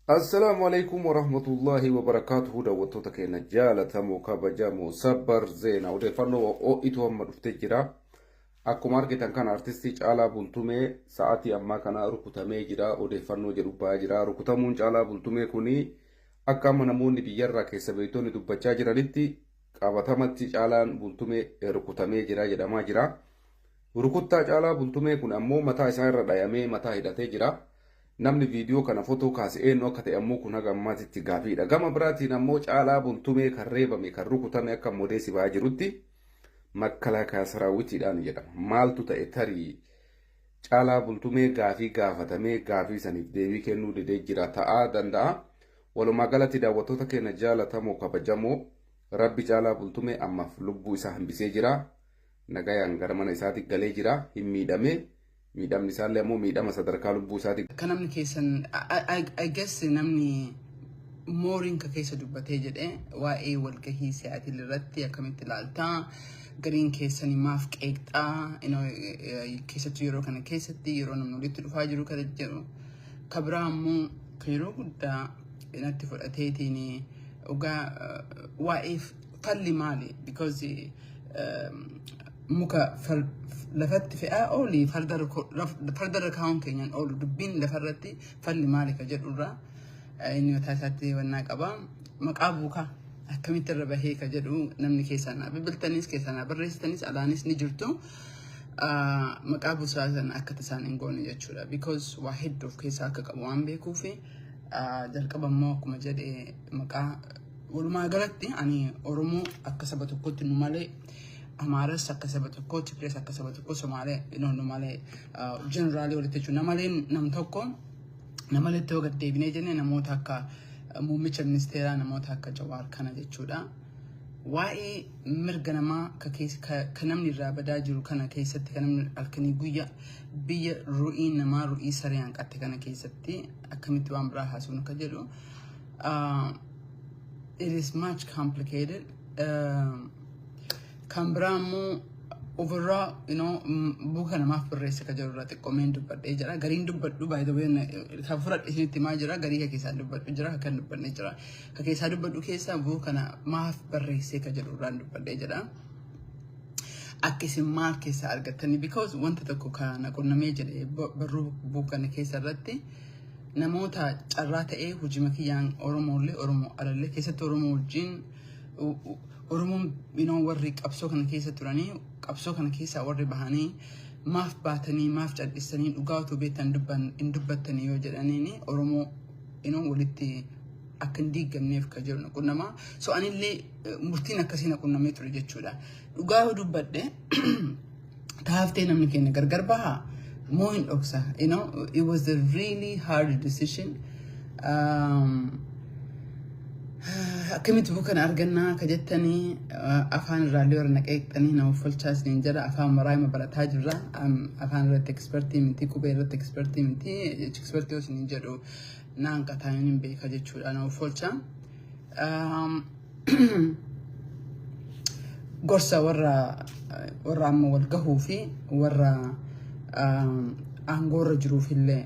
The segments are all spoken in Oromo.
Assalaamu alaikum warahmatullahi wabarakaatuhu. Daawwattoota keenya jaalatamoo, kabajamoo, sabbar zeenaa odeeffannoo ho'itu amma dhuftee jira. Akkuma argitan kana artistii Caalaa Bultumee sa'aatii ammaa kana rukutamee jira odeeffannoo jedhu ba'aa jira. Rukutamuun Caalaa Bultumee kuni akka amma namoonni biyyarraa keessa beektonni dubbachaa jiranitti qabatamatti Caalaan Bultumee rukutamee jira jedhamaa jira. Rukuttaa Caalaa Bultumee kun ammoo mataa isaa irra dhayamee mataa hidhatee jira. Namni viidiyoo kana fotoo kaase eenyu akka ta'e ammoo kun haga ammaatitti gaafiidha. Gama biraatiin ammoo Caalaa Bultumee kan reebame, kan rukutame akka modeessi ba'aa jirutti makalaakaa saraawwitiidhaan jedhama. Maaltu ta'e? Tarii Caalaa Bultumee gaafii gaafatamee gaafii saniif deebii kennuu didee jira ta'aa danda'a. Walumaa galatti, daawwattoota keenya jaalatamoo, kabajamoo, Rabbi Caalaa Bultumee ammaaf lubbuu isaa hambisee jira. Nagayaan gara mana isaatti galee jira. Hin miidhamee. Miidhamni isaallee ammoo miidhama sadarkaa lubbuu isaatti Akka namni keessan, I guess, namni mooriin ka keessa dubbatee jedhee waa'ee walgahii Seattle irratti akkamitti ilaaltaa? Gariin keessanii maaf qeeqxaa? Keessattuu yeroo kana keessatti, yeroo namni walitti dhufaa jiru kana jedhu. Ka biraa ammoo ka yeroo guddaa natti fudhateetiin dhugaa waa'ee falli maali? Because muka lafatti fe'aa ooli fardarra kaa'uun keenyaan oolu, dubbiin lafarratti falli maali ka jedhurraa inni mataa isaatti wannaa qaba. Maqaa buukaa akkamitti irra bahee ka jedhu namni keessaa naa bilbiltanis, keessaa naa barreessitanis, alaanis ni jirtu. Maqaa buusaa sana akka tasaan hin goone jechuudha. Because waa hedduu of keessaa akka qabu waan beekuufi jalqaba immoo akkuma jedhe maqaa walumaa galatti ani Oromoo akka saba tokkotti nu malee, Amaaras akka saba tokkoo, Tigirees akka saba tokkoo, Somaalee nu malee, generally walitti jechuudha. Namalee nam tokko namaletti yoo gad deebinee jenne namoota akka muummicha ministeeraa, namoota akka Jawaar kana jechuudha. Waa'ee mirga namaa ka namni irraa badaa jiru kana keessatti, ka namni halkanii guyyaa biyya ru'ii namaa ru'ii saree hanqatte kana keessatti akkamitti waan biraa haasofnu akka jedhu, it is much complicated. Kan biraa immoo overall buuka namaaf barreesse ka jiru irraa xiqqoomeen dubbadhee jira. Gariin dubbadhu, by the way, kan fudhadhe isinitti himaa jira. Garii ka keessaa dubbadhu jira, kan dubbadhee jira. Ka keessaa dubbadhu keessaa buuka kana maaf barreesse ka jedhu irraan dubbadhee jira. Akka isin maal keessaa argattanii, because wanta tokko ka na qunnamee jedhe barruu buuka kana keessa irratti namoota carraa ta'ee hojii kiyyaan Oromoollee, Oromoo alallee, keessatti Oromoo wajjin Oromoon warri qabsoo kana keessa turanii, qabsoo kana keessaa warri bahanii, maaf baatanii, maaf cal'istanii, dhugaa otoo beektan hin dubbattanii yoo jedhaniini Oromoo walitti akka hin diigamneef ka jiru na qunnamaa. So anillee murtiin akkasii na qunnamee ture jechuudha. Dhugaa yoo dubbadhe taaftee namni keenya gargar bahaa moo hin dhoksa. It was a really hard decision. Akkamitti buka kana argannaa ka jettanii, afaan irraallee warra naqeeqxanii nama folchaa isiniin jedha. Afaan maraayima barataa jirra. Afaan irratti expertii miti, qubee irratti expertii miti. Expertii yoo isiniin jedhu naan qataa hin beeka jechuudha, nama folchaa. Gorsa warra amma wal gahuu fi warra aangoorra jiruuf illee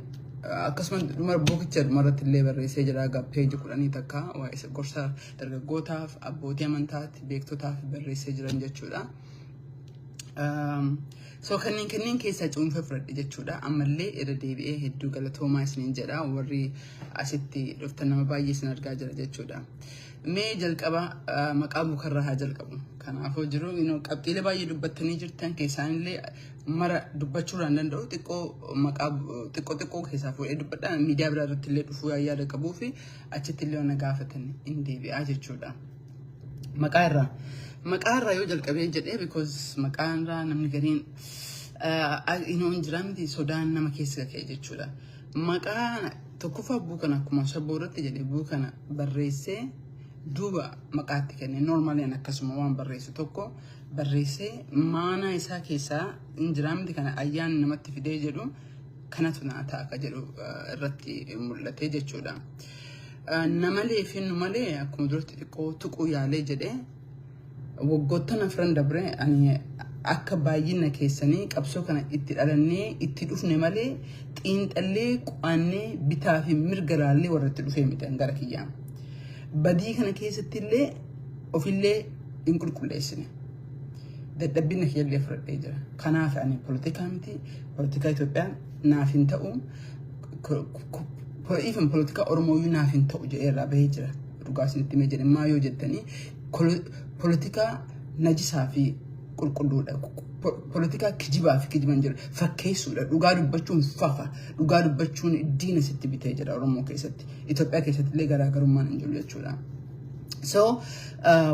akkasuma dhuma buukicha dhumarratti illee barreessee jira egaa peejii 10 takka waa'ee gorsa dargaggootaaf, abbootii amantaatti, beektotaaf barreessee jiran jechuudha. So kanneen keessaa cuunfee fudhadhe jechuudha. Ammallee irra deebi'ee hedduu galatoomaa isiniin jedha. Warri asitti dhuftan nama baay'ee isin argaa jira jechuudha. Mee jalqaba maqaa bukarraa haa jalqabu. Kanaafuu jiru qabxiilee baay'ee dubbattanii jirtan keessaanillee mara dubbachuu hin danda'u, xiqqoo maqaa xiqqoo xiqqoo keessaa fuudhee dubbadha. Miidiyaa biraa irratti illee dhufuu yaada qabuu fi achitti illee na gaafatan hin deebi'aa jechuudha. Maqaa irraa. Maqaa irraa yoo jalqabee jedhee, because maqaa irraa namni gariin hin jira miti, sodaan nama keessa ka'e jechuudha. Maqaa tokkoffaa buukana akkuma shabboo irratti jedhee buukana barreessee duuba maqaatti kenne. Normally akkasuma waan barreessu tokko barreessee maanaa isaa keessaa hin jira miti, kana ayyaan namatti fidee jedhu kanatu naa ta'a ka jedhu irratti mul'ate jechuudha. Namalee fi nu malee akkuma duratti xiqqoo tuquu yaalee jedhee waggoottan afran dabre ani Akka baay'ina keessanii qabsoo kana itti dhalannee itti dhufne malee, xiinxallee, qo'annee, bitaa fi mirga laallee warra itti dhufee miti gara kiyyaan. Badii kana keessatti illee ofillee hin qulqulleessine. Dadhabbina kiyyallee fudhadhee jira. Kanaaf ani poolitikaa miti, poolitikaa Itoophiyaa naaf hin ta'u, even poolitikaa Oromooyyuu naaf hin ta'u jedhee irraa bahee jira. Dhugaa isinitti himee jedhe. Maa yoo jettanii, poolitikaa najisaa fi qulqulluudha. Poolitikaa kijibaa fi kijiban jira. Fakkeessuudha. Dhugaa dubbachuun fafa. Dhugaa dubbachuun diina sitti bitee jira Oromoo keessatti. Itoophiyaa keessatti illee garaagarummaan hin jiru jechuudha. So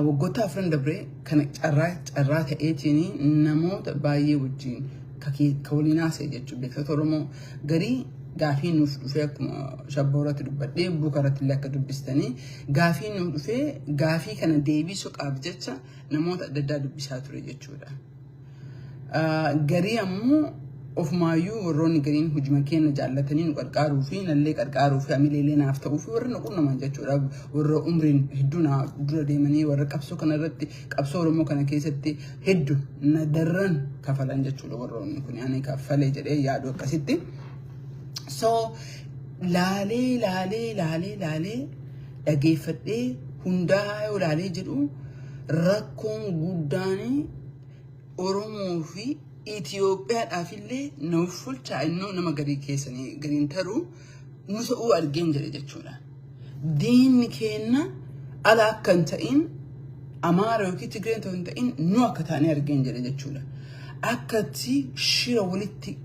waggoota 4 dabree kana carraa ta'eetiin namoota baay'ee wajjin ka waliin haasa'e jechuudha. Beektota Oromoo garii gaafii nuuf dhufee, akkuma shabboo irratti dubbadhee, buuka irratti illee akka dubbistanii, gaafii nuuf dhufee, gaafii kana deebisuu qaaf jecha namoota adda addaa dubbisaa ture jechuudha. Garii ammoo ofumaayyuu warroonni gariin hojima keenya jaallatanii nu qarqaaruu fi nallee qarqaaruu fi amileellee naaf ta'uu fi warri nu qunnaman jechuudha. Warra umriin hedduu na dura deemanii, warra qabsoo kana irratti, qabsoo Oromoo kana keessatti hedduu na darran kafalan jechuudha warroonni kun, ani kaffalee jedhee yaadu akkasitti. So laalee laalee laalee laalee dhageeffadhee hundaa yoo laalee jedhu, rakkoon guddaan Oromoo fi Itoophiyaadhaaf illee nuuf fulchaa innoo nama garii keessanii gariin taruu nu ta'uu argeen jedhe jechuudha. Diinni keenna ala akka hin ta'in, Amaara yookiin Tigreen ta'uu hin ta'in, nu akka taanee argeen jedhe jechuudha. Akkatti shira walitti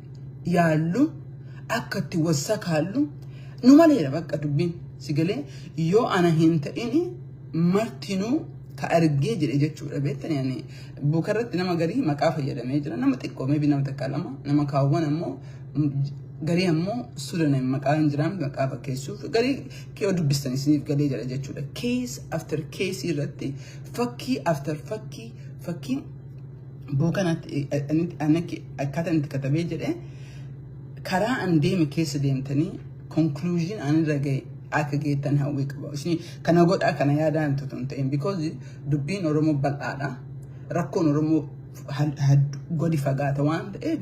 yaallu, akkatti wassakaallu nu maleera bakka dubbiin si galee yoo ana hin ta'in martinuu ka argee jedhe jechuudha. Beektani, ani buukarratti nama garii maqaa fayyadamee jira, nama xiqqoo, maybe nama takka lama, nama kaawwan ammoo garii ammoo sudan maqaa hin jiraan maqaa fakkeessuuf garii kee dubbistan isiniif galee jira jechuudha. Case after case irratti, fakkii after fakkii, fakkii buukanatti akkaataa itti katabee jedhe, karaa an deeme keessa deemtanii conclusion an irra gahe akka geettan hawwii qaba. Isin kana godhaa, kana yaadaa hin hin ta'in, because dubbiin Oromoo bal'aadha. Rakkoon Oromoo gadi fagaata waan ta'eef,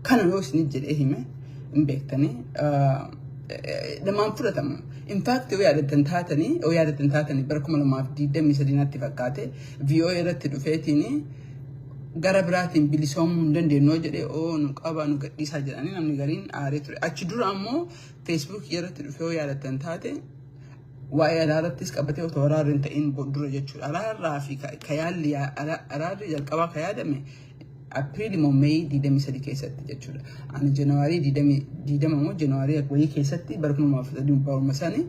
kana yoo isin jedhee hime hin beektanii namaan fudhatamu. In fact, yoo yaadattan taatanii, bara 2023 natti fakkaate, VOA irratti dhufeetiin gara biraatiin bilisoomuu hin dandeenyu jedhee, oo nu qaba, nu gadhiisaa jedhanii namni gariin aaree ture. Achi dura ammoo Facebook irratti dhufee, yoo yaadattan taate, waa'ee araarattis qabatee otoo araarri hin ta'in dura jechuudha. Araarraa fi kayaalli araarri jalqabaa ka yaadame April moo May 23 keessatti jechuudha. Ani January 20 moo January wayii keessatti bara 2003 baruma sanii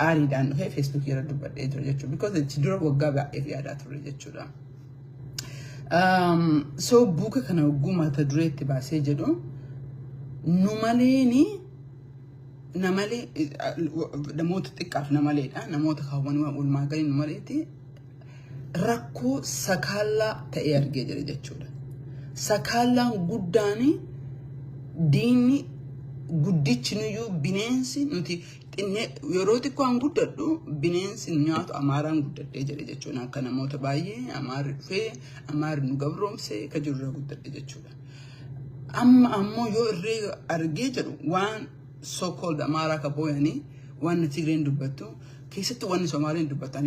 aariidhaan dhufee Facebook irra dubbadhee ture jechuudha. Because achi dura waggaa baay'eef yaadaa ture jechuudha. So buuka kana hogguu mata dureetti baasee jedhu, nu maleeni namalee, namoota xiqqaaf namaleedha, namoota kaawwan walumaa galii nu maleeti rakkoo sakaallaa ta'ee argee jira jechuudha. Sakaallaan guddaan, diinni guddichi nuyyuu, bineensi nuti xinnee yeroo xiqqoo an guddadhu bineensi nu nyaatu Amaaraan guddadhee jedhe jechuudha. Akka namoota baay'ee Amaarri dhufee, Amaarri nu gabroomsee ka jirurra guddadhe jechuudha. Amma ammoo yoo irree argee jedhu, waan so called Amaaraa ka booyanii, waan Tigreen dubbattu keessatti, wanni Somaaliin dubbattu,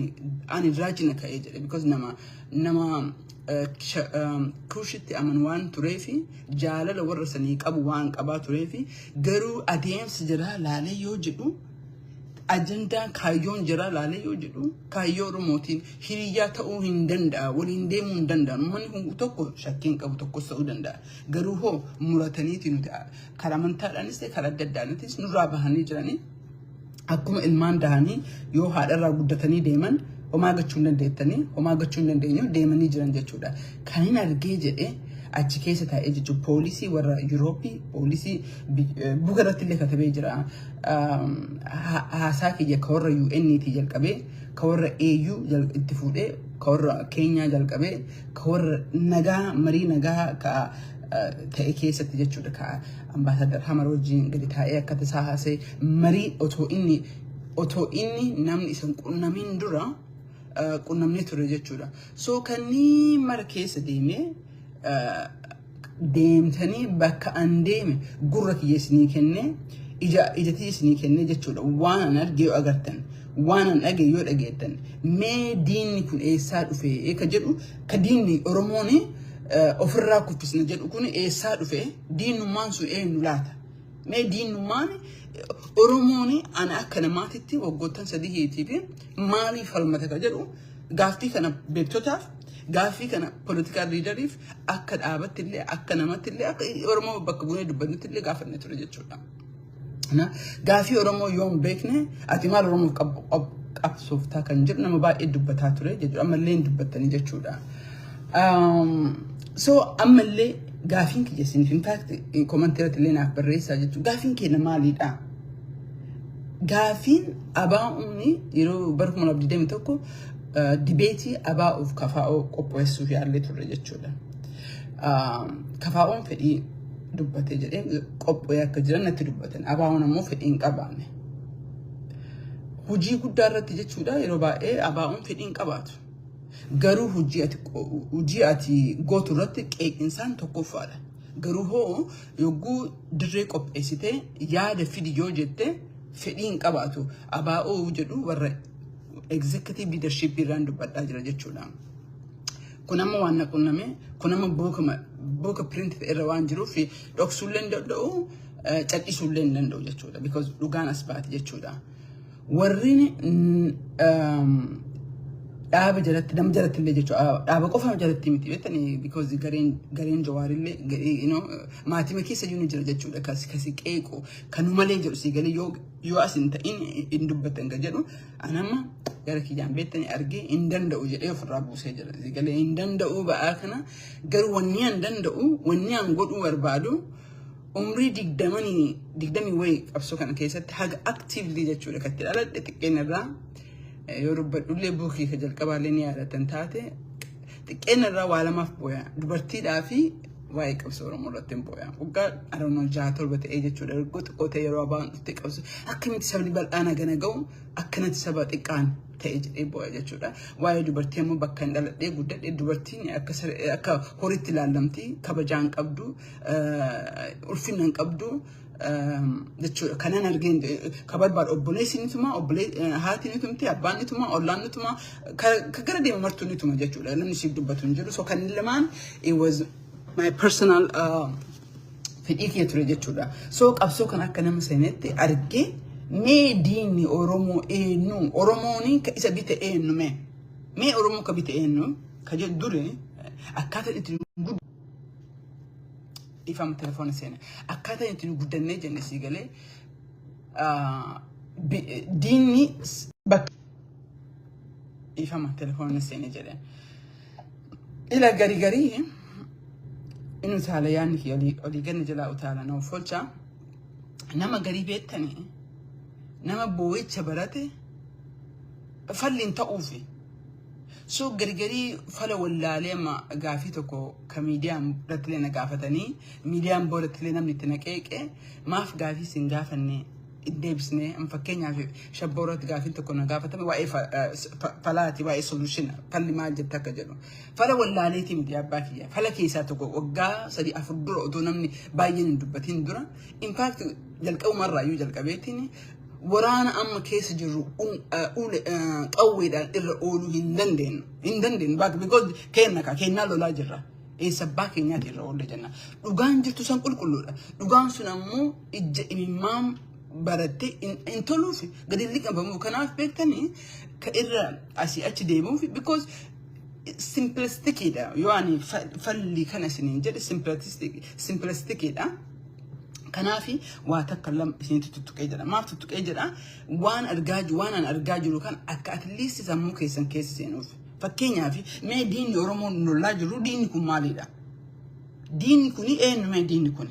ani raajina ka'ee jedhe, because nama Kushitti amanu waan tureefi, jaalala warra sanii qabu waan qabaa tureefi, garuu adeemsa jiraa laalee yoo jedhu, ajandaan kaayyoon jiraa laalee yoo jedhu, kaayyoo Oromootiin hiriyyaa ta'uu hin danda'a, waliin deemuu hin danda'an. Uummanni kun tokko shakkiin qabu tokkos ta'uu danda'a. Garuu hoo murataniiti nuti karaa amantaadhaanis ta'e karaa adda addaanitis nurraa bahanii jiranii, akkuma ilmaan dahanii yoo haadharraa guddatanii deeman homaa gachuu hin dandeettanii, homaa gachuu hin dandeenyu, deemanii jiran jechuudha. Kan hin argee jedhee achi keessa taa'ee jechuun, poolisii warra Yurooppii, poolisii buka irratti illee katabee jira. Haasaa kiyya ka warra UN'ti jalqabee, ka warra AU itti fuudhee, ka warra Keenyaa jalqabee, ka warra nagaa marii nagaa ka ta'e keessatti jechuudha, ka ambaasaadar Hamar wajjin gadi taa'ee akka tasaa haasa'e, marii otoo inni namni isa qunnamin dura qunnamnee ture jechuudha. So kanneen mara keessa deemee Deemtanii bakka an deeme gurra kiyya isinii kennee, ija ijatii isinii kennee jechuudha. Waan an arge yoo agartan, waan an dhage yoo dhageettan, mee diinni kun eessaa dhufe ka jedhu, ka diinni Oromoon ofirraa kuffisna jedhu kun eessaa dhufe? Diinummaan sun eenyu laata? Mee diinummaan Oromoon ana akka namaatitti waggoottan 3 fi maaliif falmata ka jedhu, gaaffii kana beektotaaf, gaaffii kana political leaderiif, akka dhaabatti illee, akka namatti illee, akka Oromoo bakka bu'ee dubbannutti illee gaafanne ture jechuudha. Gaaffii Oromoo yoo hin beekne, ati maal Oromoof qabsooftaa kan jedhu nama baay'ee dubbataa ture jechuudha. Ammallee hin dubbattanii jechuudha. So ammallee gaafiin kiyya isiniif, in fact commentii irratti illee naaf barreessaa jechuudha. Gaafiin keenya maalidha? Gaafiin ABO'uun yeroo bara 2021 debateii ABO'uuf KFO qopheessuuf yaallee turre jechuudha. KFO'n fedhii dubbatee jedhee qophee akka jiran natti dubbatan. ABO'n ammoo fedhii hin qabaanne. Hojii guddaa irratti jechuudha, yeroo baay'ee ABO'n fedhii hin qabaatu. Garuu hojii ati gootu irratti qeeqinsaan tokkoffaadha. Garuu hoo yogguu dirree qopheessitee yaada fidi yoo jette, fedhii hin qabaatu. ABO jedhu warra executive leadership irraan dubbadhaa jira jechuudha. Kun amma waan na qunname, kun amma booka print irra waan jiruuf dhoksuullee hin danda'u, cal'isuullee hin danda'u jechuudha. Because dhugaan as baati jechuudha. Warri dhaaba jalatti, nama jalatti illee jechuudha. Dhaaba qofa jalatti miti beektanii, because gareen Jawaarillee maatima keessa iyyuu ni jira jechuudha. Kasi qeequ kanu malee jedhu si galee yoo as hin ta'in hin dubbatan kan jedhu, anamma gara kiyyaan beektanii argee hin danda'u jedhee ofirraa buusee jira. Si galee hin danda'u ba'aa kana. Garuu wanni an danda'u, wanni an godhuu barbaadu, umrii 20 wayii qabsoo kana keessatti haga actively jechuudha kan itti dhaladhe xiqqeen irraa yoo dubbadhullee, bookii ka jalqabaallee ni yaadatan taate, xiqqeen irraa waa lamaaf booya: dubartiidhaa fi waa'ee qabsoo Oromoo irratti hin booya. Waggaa aroonoo jaha torba ta'ee jechuudha. Waggaa xiqqoo ta'e yeroo abaan dhuftee qabsoo akkamitti sabni bal'aan hagana ga'u akkanatti saba xiqqaan ta'e jedhee booya jechuudha. Waa'ee dubartii ammoo bakka hin dhaladhee guddadhe dubartiin akka horiitti ilaallamti, kabajaa hin qabdu, ulfina hin qabdu jechuudha. Kanan argeen ka barbaadu obboleessi ni tuma, haati ni tumti, abbaan ni tuma, ollaan ni tuma, ka gara deemu martuu ni tuma jechuudha. Namni siif dubbatu hin jiru. So kan lamaan it was my personal fedhii kiyya ture jechuudha. So qabsoo kan akka nama seenetti argee, mee diinni Oromoo eenyu? Oromoon ka isa bite eenyu mee? Mee Oromoo ka bite eenyu? Ka jedhu dure akkaataa itti ifama telefoona seene, akkaataa itti guddannee jenne sii galee diinni bakka ifama telefoona seene jedhe. Ila garii garii inni utaala, yaadni kiyya olii ganna jalaa utaala na folcha. Nama garii beektanii, nama boo'icha barate falli hin ta'uufi. So gargarii fala wallaalee amma gaafii tokko ka miidiyaan irratti illee na gaafatanii, miidiyaan boodatti illee namni itti na qeeqe, maaf gaafii sin gaafanne hin deebisne. Fakkeenyaaf shabboo irratti gaafiin tokko na gaafatame, waa'ee falaati, waa'ee solution, falli maal jette akka jedhu. Fala wallaaleetii miti, abbaa kiyya. Fala keessaa tokko waggaa 3 4 dura otoo namni baay'een hin dubbatin dura, in fact jalqabumarraa iyyuu jalqabeetiin, waraana amma keessa jirru qawweedhaan irra ooluu hin dandeenyu. Hin dandeenyu. Back because kenna ka kennaa lolaa jirra. Eessa abbaa keenyaati irra oolle jenna. Dhugaan jirtu san qulqulluudha. Dhugaan sun ammoo ija imimmaan barattee hin toluuf gadi hin liqanfamu. Kanaaf beektanii ka irra asii achi deemuuf because simplisticiidha. Yoo ani falli kana isiniin jedhe simplisticiidha. Kanaafi waa takka lama isinitti tuttuqee jedha. Maaf tuttuqee jedha? Waan argaa waan an argaa jiru kan akka at least sammuu keessan keessa seenuuf. Fakkeenyaaf mee diinni Oromoon lolaa jiru, diinni kun maalidha? Diinni kuni eenyu mee diinni kuni?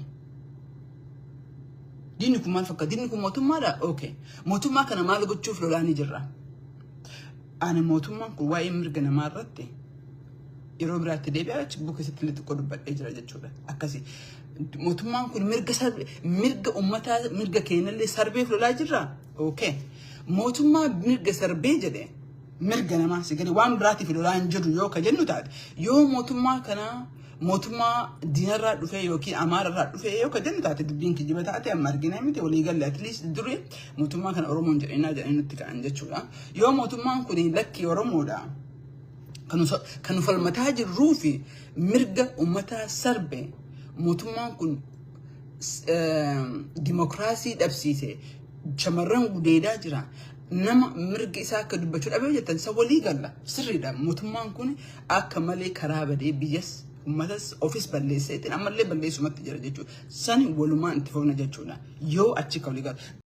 Diinni kun maal fakkaata? Diinni kun mootummaadha? Okay. Mootummaa kana maal gochuuf lolaa ni jirra? Ani mootummaan kun waa'ee mirga namaa irratti yeroo biraatti deebi'aa achi bukka keessatti illee xiqqoo dubbadhee jira jechuudha. Akkasi. Mootummaan kun mirga mirga uummataa, mirga keenyallee sarbeef lolaa jirra? Okay. Mootummaa mirga sarbee jedhe, mirga namaa si gadi waan biraatiif lolaa hin jirru yoo ka jennu taate, yoo mootummaa kana Mootummaa diinarraa dhufee yookiin amaararraa dhufee yoo ka jennu taate, dubbiin kijiba taate amma argina miti. Walii galle, at least duri mootummaa kana Oromoon jedhinaa jedhanii nutti ka'an jechuudha. Yoo mootummaan kun lakkii Oromoodha, kan nu falmataa jirruu fi mirga uummataa sarbe, mootummaan kun dimokiraasii dhabsiise, shamarran gudeedaa jira, nama mirga isaa akka dubbachuu dhabee jettan, isa walii galla, sirriidha. Mootummaan kun akka malee karaa badee biyyas uummatas ofis balleessee ittiin ammallee balleessumatti jira jechuudha. Sani walumaan itti fufna jechuudha yoo achi ka walii gala.